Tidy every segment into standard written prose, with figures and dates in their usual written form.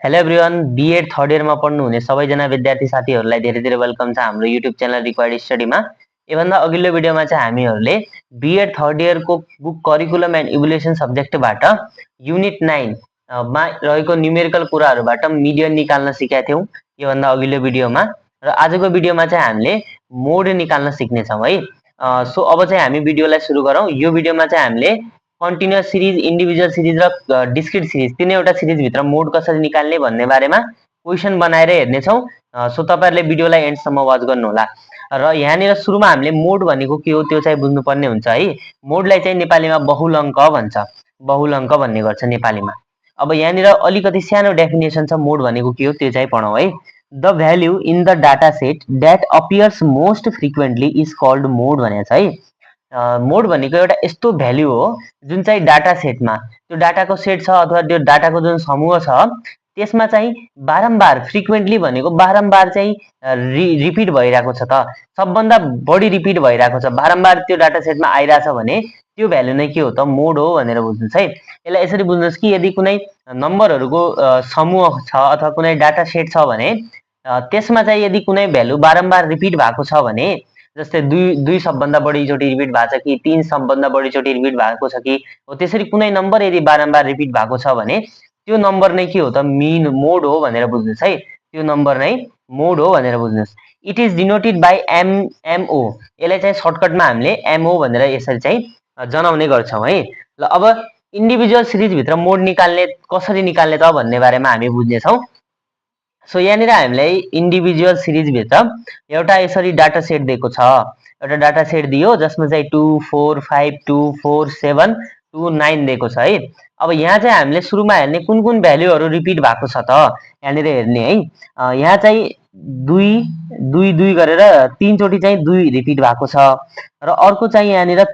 Hello everyone, BEd third इयरमा पढ्नुहुने सबैजना विद्यार्थी साथीहरूलाई धेरै धेरै वेलकम छ हाम्रो युट्युब च्यानल रिक्वायर्ड स्टडीमा। योभन्दा अघिल्लो भिडियोमा चाहिँ हामीहरूले बीएड थर्ड इयरको बुक करिकुलम एन्ड इभ्यालुएसन सब्जेक्टबाट युनिट 9 मा रहेको न्युमेरिकल कुराहरूबाट मिडियन निकाल्न सिकेका थियौँ योभन्दा अघिल्लो भिडियोमा। र आजको भिडियोमा चाहिँ हामीले मोड निकाल्न सिक्नेछौँ है। सो अब चाहिँ हामी भिडियोलाई सुरु गरौँ। यो भिडियोमा चाहिँ हामीले कन्टिन्युअस सिरिज, इन्डिभिजुअल सिरिज र डिस्क्रिट सिरिज तीनैवटा सिरिजभित्र मोड कसरी निकाल्ने भन्ने बारेमा क्वेसन बनाएर हेर्नेछौँ। सो तपाईँहरूले भिडियोलाई एन्डसम्म वाच गर्नुहोला। र यहाँनिर सुरुमा हामीले मोड भनेको के हो त्यो चाहिँ बुझ्नुपर्ने हुन्छ है। मोडलाई चाहिँ नेपालीमा बहुलङ्क भन्छ, बहुलङ्क भन्ने गर्छ नेपालीमा। अब यहाँनिर अलिकति सानो डेफिनेसन छ मोड भनेको के हो त्यो चाहिँ पढौँ है। The value in the data set that appears most frequently is called mode भनेको छ है। मोड भनेको एउटा यस्तो भ्याल्यु हो जुन चाहिँ डाटा सेटमा, त्यो डाटाको सेट छ अथवा त्यो डाटाको जुन समूह छ त्यसमा चाहिँ बारम्बार, फ्रिक्वेन्टली भनेको बारम्बार चाहिँ रिपिट भइरहेको छ त, सबभन्दा बढी रिपिट भइरहेको छ, बारम्बार त्यो डाटा सेटमा आइरहेछ भने त्यो भ्याल्यु नै के हो त, मोड हो भनेर बुझ्नुहोस् है। यसलाई यसरी बुझ्नुहोस् कि यदि कुनै नम्बरहरूको समूह छ अथवा कुनै डाटा सेट छ भने त्यसमा चाहिँ यदि कुनै भ्याल्यु बारम्बार रिपिट भएको छ भने, जस्तै दुई सबभन्दा बढीचोटि रिपिट भएको छ कि 3 सबभन्दा बढीचोटि रिपिट भएको छ कि हो, त्यसरी कुनै नम्बर यदि बारम्बार रिपिट भएको छ भने त्यो नम्बर नै के हो त, मोड हो भनेर बुझ्नुहोस् है। त्यो नम्बर नै मोड हो भनेर बुझ्नुहोस्। It is denoted by MO. यसलाई चाहिँ सर्टकटमा हामीले एमओ भनेर यसरी चाहिँ जनाउने गर्छौँ है। ल अब इन्डिभिजुअल सिरिजभित्र मोड निकाल्ने कसरी निकाल्ने त भन्ने बारेमा हामी बुझ्नेछौँ। सो यहाँनिर हामीलाई इन्डिभिजुअल सिरिजभित्र एउटा यसरी डाटा सेट दिएको छ, एउटा डाटा सेट दियो जसमा चाहिँ 2 4 5 2 4 7 2 9 दिएको छ है। अब यहाँ चाहिँ हामीले सुरुमा हेर्ने कुन कुन भ्याल्युहरू रिपिट भएको छ त यहाँनिर हेर्ने है। यहाँ चाहिँ 2 गरेर 3 चोटि चाहिँ 2 रिपिट भएको छ र अर्को चाहिँ यहाँनिर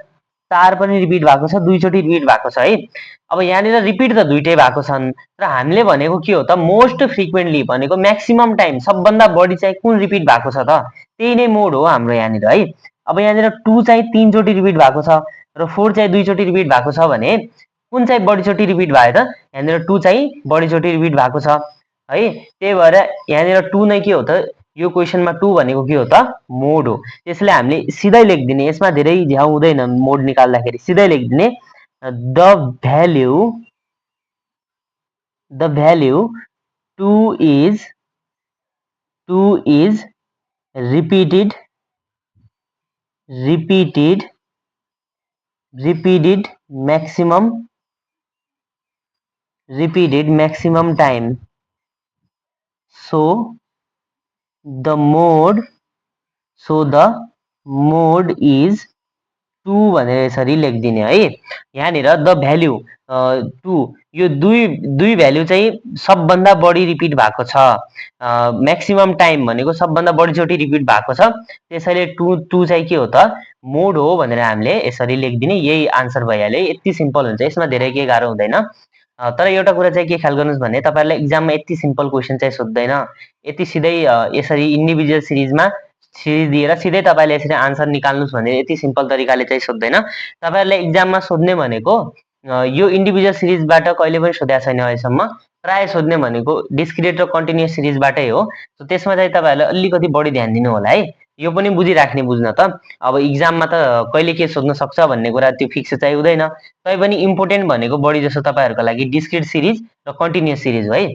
4 पनि रिपिट भएको छ, 2 चोटि रिपिट भएको छ है। अब यहाँनिर रिपिट त दुइटै भएको छन् र हामीले भनेको के हो त, मोस्ट फ्रिक्वेन्टली भनेको म्याक्सिमम टाइम, सबभन्दा बढी चाहिँ कुन रिपिट भएको छ त, त्यही नै मोड हो हाम्रो यहाँनिर है। अब यहाँनिर 2 चाहिँ 3 चोटि रिपिट भएको छ र 4 चाहिँ 2 चोटि रिपिट भएको छ भने कुन चाहिँ बढीचोटि रिपिट भयो त, यहाँनिर 2 चाहिँ बढीचोटि रिपिट भएको छ है। त्यही भएर यहाँनिर 2 नै के हो त, यो क्वेसनमा 2 भनेको के हो त, मोड हो। त्यसले हामीले सिधै लेखिदिने, यसमा धेरै झ्याउ हुँदैन मोड निकाल्दाखेरि, सिधै लेखिदिने the value 2 is repeated maximum time, so the mode is 2 भनेर यसरी लेखिदिने है। यहाँनिर द भ्याल्यु 2, यो दुई भ्याल्यु चाहिँ सबभन्दा बढी रिपिट भएको छ, म्याक्सिमम टाइम भनेको सबभन्दा बढीचोटि रिपिट भएको छ, त्यसैले 2 चाहिँ के हो त, मोड हो भनेर हामीले यसरी लेखिदिने। यही आन्सर भइहाल्यो, यति सिम्पल हुन्छ, यसमा धेरै केही गाह्रो हुँदैन। तर एउटा कुरा चाहिँ के ख्याल गर्नुहोस् भने तपाईँहरूलाई इक्जाममा यति सिम्पल क्वेसन चाहिँ सोध्दैन, यति सिधै यसरी इन्डिभिजुअल सिरिज दिएर सिधै तपाईँले यसरी आन्सर निकाल्नुहोस् भने यति सिम्पल तरिकाले चाहिँ सोध्दैन। तपाईँहरूलाई इक्जाममा सोध्ने भनेको यो इन्डिभिजुअल सिरिजबाट कहिले पनि सोधेको छैन अहिलेसम्म, प्रायः सोध्ने भनेको डिस्क्रिट र कन्टिन्युअस सिरिजबाटै हो। सो त्यसमा चाहिँ तपाईँहरूले अलिकति बढी ध्यान दिनु होला है, यो पनि बुझिराख्ने बुझ्न त। अब इक्जाममा त कहिले के सोध्न सक्छ भन्ने कुरा त्यो फिक्स चाहिँ हुँदैन, तैपनि इम्पोर्टेन्ट भनेको बढी जसो तपाईँहरूको लागि डिस्क्रिट सिरिज र कन्टिन्युअस सिरिज हो है।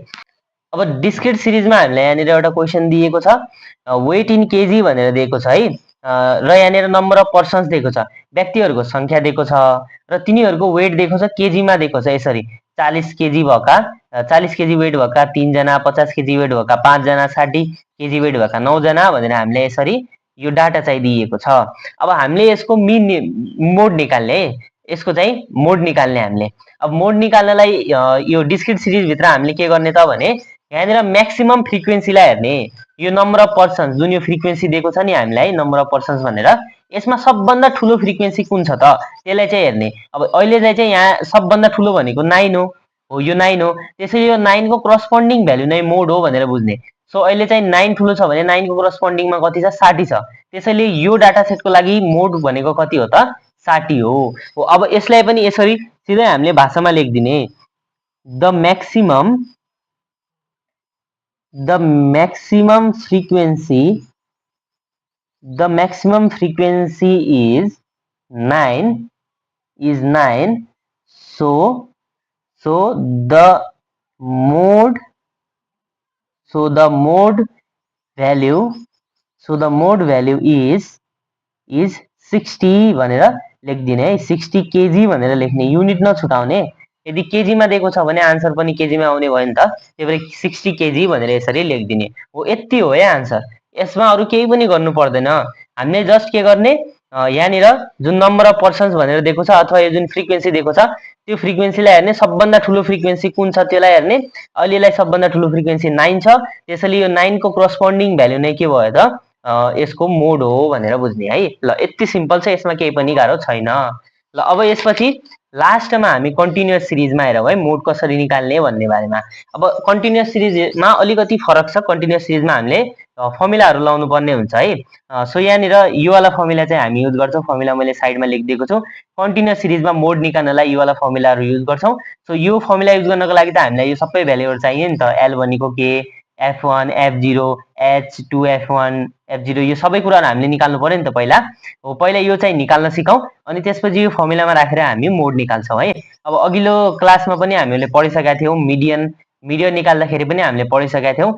अब डिस्क्रिट सिरिजमा हामीलाई यहाँनिर एउटा क्वेसन दिएको छ, वेट इन केजी भनेर दिएको छ है। र यहाँनिर नम्बर अफ पर्सन्स दिएको छ, व्यक्तिहरूको सङ्ख्या दिएको छ र तिनीहरूको वेट दिएको छ, केजीमा दिएको छ यसरी 40 केजी भएका, 40 केजी वेट भएका 3 जना, 50 केजी वेट भएका 5 जना, 60 केजी वेट भएका 9 जना भनेर हामीले यसरी यो डाटा चाहिँ दिएको छ। अब हामीले यसको मोड निकाल्ने, यसको चाहिँ मोड निकाल्ने हामीले। अब मोड निकाल्नलाई यो डिस्क्रिट सिरिजभित्र हामीले के गर्ने त भने यहाँनिर म्याक्सिमम फ्रिक्वेन्सीलाई हेर्ने, यो नम्बर अफ पर्सन्स जुन यो फ्रिक्वेन्सी दिएको छ नि हामीलाई नम्बर अफ पर्सन्स भनेर, यसमा सबभन्दा ठुलो फ्रिक्वेन्सी कुन छ त त्यसलाई चाहिँ हेर्ने। अब अहिले चाहिँ यहाँ सबभन्दा ठुलो भनेको 9 हो, यो 9 हो, त्यसैले यो 9 को करस्पोन्डिङ भ्याल्यु नै मोड हो भनेर बुझ्ने। सो अहिले चाहिँ 9 ठुलो छ भने 9 को करस्पोन्डिङमा कति छ, 60 छ, त्यसैले यो डाटा सेटको लागि मोड भनेको कति हो त, 60 हो। अब यसलाई पनि यसरी सिधै हामीले भाषामा लेखिदिने, the maximum the maximum frequency is 9 so the mode the mode value is 60 भनेर लेख्दिने है 60 केजी भनेर लेख्ने युनिट नछुटाउने यदि केजी मा दिएको छ भने आन्सर पनि केजी मा आउने भयो नि त त्यही भएर 60 केजी भनेर यसरी लेख्दिने हो यति हो है आन्सर यसमा अरु केही पनि गर्नु पर्दैन हामीले जस्ट के गर्ने यहाँनिर जुन नम्बर अफ पर्सन्स भनेर दिएको छ अथवा यो जुन फ्रिक्वेन्सी दिएको छ त्यो फ्रिक्वेन्सीलाई हेर्ने सबभन्दा ठुलो फ्रिक्वेन्सी कुन छ त्यसलाई हेर्ने अहिले यसलाई सबभन्दा ठुलो फ्रिक्वेन्सी 9 छ त्यसैले यो 9 को करस्पोन्डिङ भ्यालु नै के भयो त यसको मोड हो भनेर बुझ्ने है ल यति सिम्पल छ यसमा केही पनि गाह्रो छैन ल अब यसपछि लास्टमा हामी कन्टिन्युअस सिरिजमा हेरौँ है मोड कसरी निकाल्ने भन्ने बारेमा अब कन्टिन्युअस सिरिजमा अलिकति फरक छ कन्टिन्युअस सिरिजमा हामीले फर्मुलाहरु लाउनु पर्ने हुन्छ है सो यहाँनिर यो वाला फर्मुला चाहिँ हामी युज गर्छौं फर्मुला मैले साइडमा लेखिदिएको छु कन्टिन्युअस सिरिजमा मोड निकाल्नलाई यो वाला फर्मुलाहरु युज गर्छौं सो यो फर्मुला युज गर्नको लागि त हामीलाई यो सबै भ्यालुहरु चाहियो नि त l भनेको के f1 f0 h2 f1 f0 यो सबै कुराहरु हामीले निकाल्नु पर्यो नि त पहिला हो पहिला यो चाहिँ निकाल्न सिकौं अनि त्यसपछि यो फर्मुलामा राखेर हामी मोड निकाल्छौं है अब अघिल्लो क्लासमा पनि हामीले पढिसकेका थियौं मिडियन निकाल्दाखेरि पनि हामीले पढिसकेका थियौं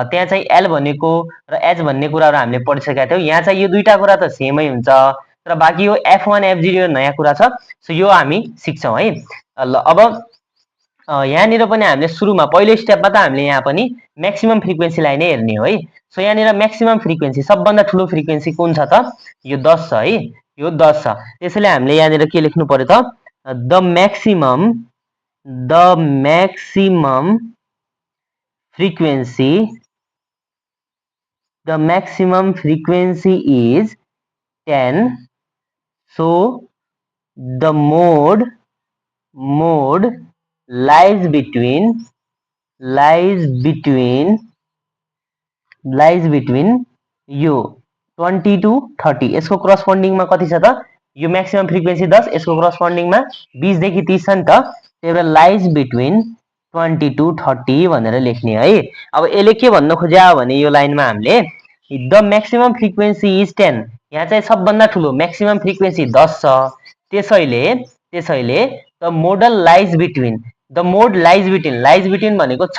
त्यहाँ चाहिँ l भनेको र h भन्ने कुराहरु हामीले पढिसकेका थियौं यहाँ चाहिँ यो दुईटा कुरा त सेमै हुन्छ तर बाकी यो f1 f0 नयाँ कुरा छ सो यो हामी सिक्छौं है ल अब यहाँनिर पनि हामीले सुरुमा पहिलो स्टेपमा त हामीले यहाँ पनि म्याक्सिमम फ्रिक्वेन्सीलाई नै हेर्ने हो है सो यहाँनिर म्याक्सिमम फ्रिक्वेन्सी सबभन्दा ठुलो फ्रिक्वेन्सी कुन छ त यो 10 छ है यो 10 छ त्यसैले हामीले यहाँनिर के लेख्नु पर्यो त the maximum frequency is 10 so the mode lies between यो 20 to 30 यसको करस्पोन्डिङ मा कति छ त यो म्याक्सिमम फ्रिक्वेन्सी 10 यसको करस्पोन्डिङ मा 20 देखि 30 छ नि त त्यही भएर लाइज बिट्विन 20 to 30 भनेर लेख्ने है अब यसले के भन्न खोज्या भने यो लाइनमा हामीले द म्याक्सिमम फ्रिक्वेन्सी इज 10 यहाँ चाहिँ सबभन्दा ठुलो म्याक्सिमम फ्रिक्वेन्सी 10 छ त्यसैले द मोड लाइज बिट्विन भनेको छ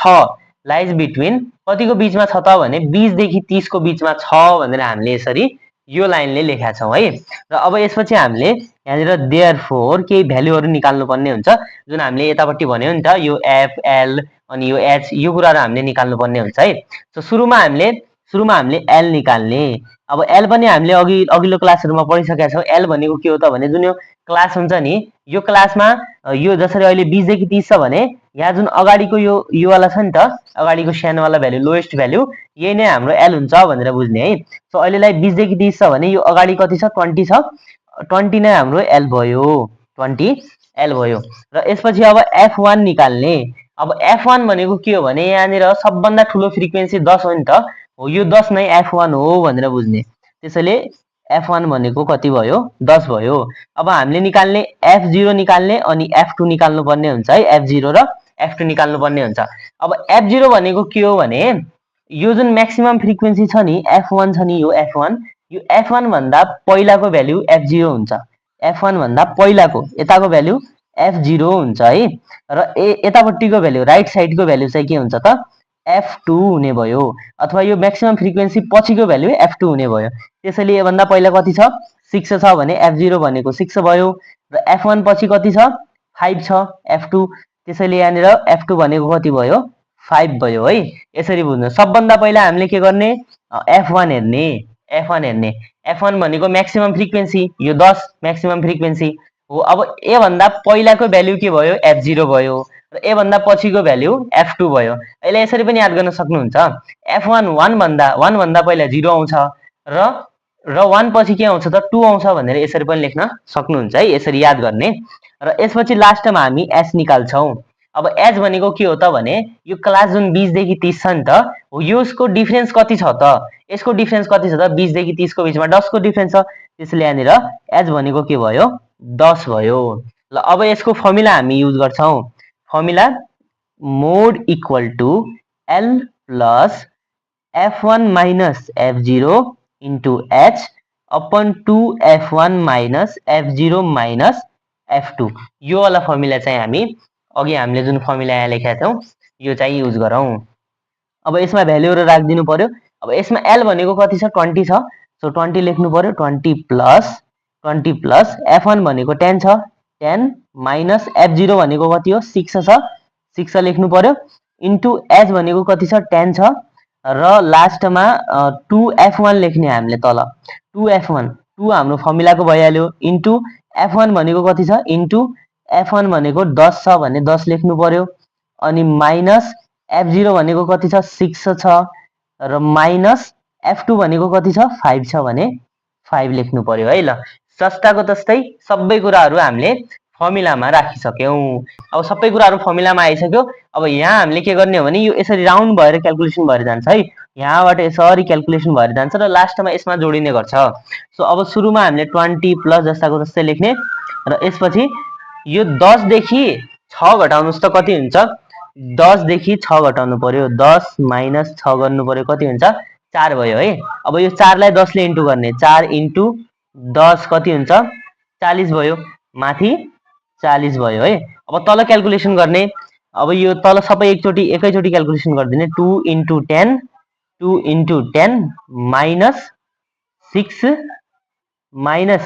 लाइज बिट्विन कतिको बीचमा छ त भने 20 देखि 30 को बीचमा छ भनेर हामीले यसरी यो लाइनले लेखेका छौं है र अब यसपछि हामीले यहाँनिर देयरफोर केही भ्यालुहरु निकाल्नु पर्ने हुन्छ जुन हामीले यतापट्टि भन्यौ नि त यो f l अनि यो h यो कुराहरु हामीले निकाल्नु पर्ने हुन्छ है सो सुरुमा हामीले l निकाल्ने अब l पनि हामीले अघिल्लो क्लासहरुमा पढिसकेका छौं l भनेको के हो त भने जुन यो क्लास हुन्छ नि यो क्लासमा यो जसरी अहिले 20 देखि 30 छ भने यहाँ जुन अगाडिको यो वाला छ नि त अगाडिको सानो वाला भ्यालु लोएस्ट भ्यालु यही नै हाम्रो l हुन्छ भनेर बुझ्ने है सो अहिलेलाई 20 देखि 30 छ भने यो अगाडि कति छ 20 छ 20 नै हाम्रो l भयो 20 l भयो र यसपछि अब f1 निकाल्ने अब f1 भनेको के हो भने यहाँनिर सबभन्दा ठुलो फ्रिक्वेन्सी 10 हो नि त हो यो 10 नै f1 हो भनेर बुझ्ने त्यसैले f1 भनेको कति भयो 10 भयो अब हामीले निकाल्ने f0 निकाल्ने अनि f2 निकाल्नु पर्ने हुन्छ है f0 र f2 निकाल्नु पर्ने हुन्छ अब f0 भनेको के हो भने यो जुन म्याक्सिमम फ्रिक्वेन्सी छ नि f1 छ नि यो f1 भन्दा पहिलाको भ्यालु f0 हुन्छ f1 भन्दा पहिलाको यताको भ्यालु f0 हुन्छ है र यतापट्टिको भ्यालु राइट साइडको भ्यालु चाहिँ के हुन्छ त f2 हुने भयो अथवा यो म्याक्सिमम फ्रिक्वेन्सी पछिको भ्यालु f2 हुने भयो त्यसैले यो भन्दा पहिला कति छ 6 छ भने f0 भनेको 6 भयो र f1 पछि कति छ 5 छ f2 त्यसैले यहाँनिर f2 भनेको कति भयो 5 भयो है यसरी बुझ्नु सबभन्दा पहिला हामीले के गर्ने f1 हेर्ने f1 भनेको म्याक्सिमम फ्रिक्वेन्सी यो 10 म्याक्सिमम फ्रिक्वेन्सी हो अब ए भन्दा पहिलाको भ्यालु के भयो f0 भयो र ए भन्दा पछिको भ्यालु f2 भयो अहिले यसरी पनि याद गर्न सक्नुहुन्छ f1 1 भन्दा पहिला 0 आउँछ र 1 पछि के आउँछ त 2 आउँछ भनेर यसरी पनि लेख्न सक्नुहुन्छ है यसरी याद गर्ने र यसपछि लास्टमा हामी h निकाल्छौं अब h भनेको के हो त भने यो क्लास जुन 20 देखि 30 छ नि त हो यसको डिफरेन्स कति छ त यसको डिफरेन्स कति छ त 20 देखि 30 को बीचमा 10 को डिफरेन्स छ त्यसैले यहाँनिर h भनेको के भयो 10 भयो ल अब यसको फर्मुला हामी युज गर्छौं formula mode equal to l plus f1 minus f0 into h upon 2 f1 minus f0 minus f2 यो वाला फर्मुला चाहिँ हामी अघि हामीले जुन फर्मुला यहाँ लेखेका थियौं यो चाहिँ युज गरौँ। अब यसमा भ्यालुहरु राखिदिनु पर्यो। अब यसमा l भनेको कति छ 20 छ, सो 20 लेख्नु पर्यो। 20 प्लस f1 भनेको 10 छ, 10 माइनस f0 भनेको कति हो 6 छ, 6 लेख्नु पर्यो इन्टु h भनेको कति छ 10 छ र लास्टमा 2f1 लेख्ने हामीले तल 2f1 2 हाम्रो फर्मुलाको भइहाल्यो इन्टु f1 भनेको कति छ इन्टु f1 भनेको 10 छ भने 10 लेख्नु पर्यो अनि माइनस f0 भनेको कति छ 6 छ र माइनस f2 भनेको कति छ 5 छ भने 5 लेख्नु पर्यो है। ल सस्ताको तस्तै सबै कुराहरु हामीले फर्मुलामा राखिसक्यौं। अब सबै कुराहरु फर्मुलामा आइसक्यो। अब यहाँ हामीले के गर्ने हो भने यो यसरी राउन्ड भएर क्याल्कुलेसन भएर जान्छ है। यहाँबाट यसरी क्याल्कुलेसन भएर जान्छ र लास्टमा यसमा जोडिने गर्छ। सो अब सुरुमा हामीले 20 प्लस जस्ताको जस्तै लेख्ने र यसपछि यो 10 देखि 6 घटाउनुस् त कति हुन्छ 10 देखि 6 घटाउनु पर्यो 10 माइनस 6 गर्नु पर्यो कति हुन्छ 4 भयो है। अब यो 4 लाई 10 ले इन्टु गर्ने 4 इन्टु 10 कति हुन्छ 40 भयो माथि 40 भयो है। अब तल क्याल्कुलेसन गर्ने। अब यो तल सबै एकैचोटी क्याल्कुलेसन गर्दिने 2 इन्टु 10 माइनस 6 माइनस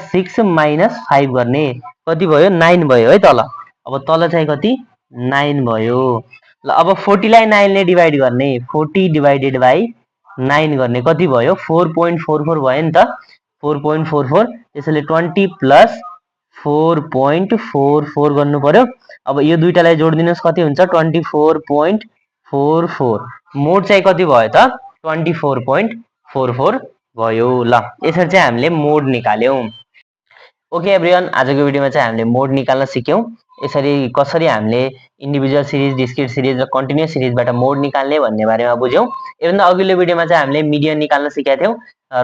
5 गर्ने कति भयो 9 भयो है तल। अब तल चाहिँ कति 9 भयो। ल अब 40 लाई 9 ले डिवाइड गर्ने 40 डिवाइडेड बाइ 9 गर्ने कति भयो 4.44 भयो नि त 4.44 त्यसैले 20 प्लस 4.44 गर्नु पर्यो। अब यो दुईटालाई जोड्दिनुस् कति हुन्छ 24.44 मोड चाहिँ कति भयो त 24.44 भयो। ल यसरी चाहिँ हामीले मोड निकाल्यौं। ओके एभ्रिवन आजको भिडियोमा चाहिँ हामीले मोड निकाल्न सिक्यौं। यसरी कसरी हामीले इन्डिभिजुअल सिरिज डिस्क्रिट सिरिज र कन्टिन्युअस सिरिजबाट मोड निकाल्ने भन्ने बारेमा बुझ्यौं। यसभन्दा अघिल्लो भिडियोमा चाहिँ हामीले मिडियन निकाल्न सिकेका थियौं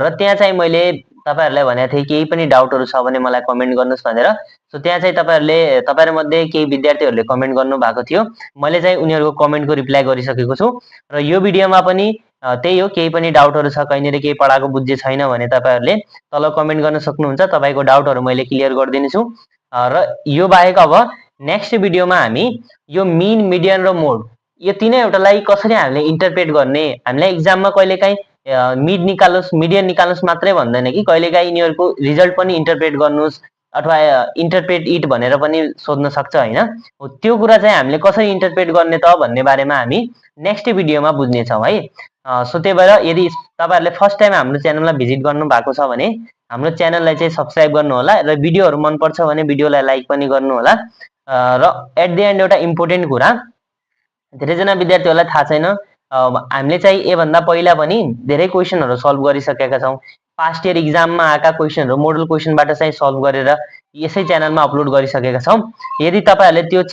र त्यहाँ चाहिँ मैले तपाईहरुलाई भनेको थिएँ केही पनि डाउटहरु छ भने मलाई कमेन्ट गर्नुस् भनेर। सो त्यहाँ चाहिँ तपाईहरु मध्ये केही विद्यार्थीहरुले कमेन्ट गर्नु भएको थियो। मैले चाहिँ उनीहरुको कमेन्टको रिप्लाई गरिसकेको छु र यो भिडियोमा पनि त्यही हो केही पनि डाउटहरु छ कहीँनेर केही पढाको बुझ्जे छैन भने तपाईहरुले तल कमेन्ट गर्न सक्नुहुन्छ। तपाईको डाउटहरु मैले क्लियर गर्दिनेछु र यो बाहेक अब नेक्स्ट भिडियोमा हामी यो मिन मिडियन र मोड यो तीनैवटालाई कसरी हामीले इन्टरप्रेट गर्ने हामीलाई एक्जाममा कहिलेकाहीँ मिडियन निकाल्नुस् मात्रै भन्दैन कि कहिलेकाहीँ यिनीहरुको रिजल्ट पनि इन्टरप्रेट गर्नुस् अथवा इन्टरप्रेट इट भनेर पनि सोध्न सक्छ हैन। त्यो कुरा चाहिँ हामीले कसरी इन्टरप्रेट गर्ने त भन्ने बारेमा हामी नेक्स्ट भिडियोमा बुझ्ने छौं है। सो त्यही भएर यदि तपाईहरुले फर्स्ट टाइम हाम्रो च्यानलमा भिजिट गर्नु भएको छ भने हाम्रो च्यानललाई चाहिँ सब्स्क्राइब गर्नु होला र भिडियोहरु मन पर्छ भने भिडियोलाई लाइक पनि गर्नु होला। र एट द एन्ड एउटा इम्पोर्टेन्ट कुरा धेरैजना विद्यार्थीहरुलाई थाहा छैन हामीले चाहिँ ए भन्दा पहिला पनि धेरै क्वेशनहरु सल्भ गरिसकेका छौं। पास्ट इयर एक्जाममा आएका क्वेशनहरु मोडल क्वेशनबाट चाहिँ सल्भ गरेर यसै च्यानलमा अपलोड गरिसकेका छौं। यदि तपाईहरुले त्यो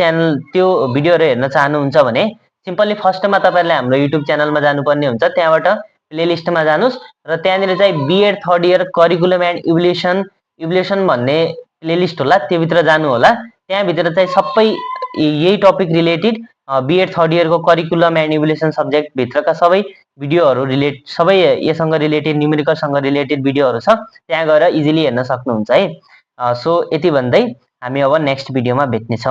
भिडियोहरु हेर्न चाहनुहुन्छ भने सिम्पली फर्स्टमा तपाईहरुले हाम्रो युट्युब च्यानलमा जानुपर्ने हुन्छ। त्यहाँबाट प्लेलिस्टमा जानुस् र त्यहाँनिर चाहिँ BEd third year curriculum and evaluation भन्ने प्लेलिस्ट होला त्यो भित्र जानु होला। त्यहाँ भित्र चाहिँ सबै यही topic related BEd third year को करिकुलम एन्ड इभल्युसन सब्जेक्ट भित्रका सबै भिडियोहरु सबै यससँग रिलेटेड न्यूमेरिकल सँग रिलेटेड भिडियोहरु छ त्यहाँ गएर इजिली हेर्न सक्नुहुन्छ है। सो यति भन्दै हामी अब नेक्स्ट भिडियोमा भेट्ने छौं।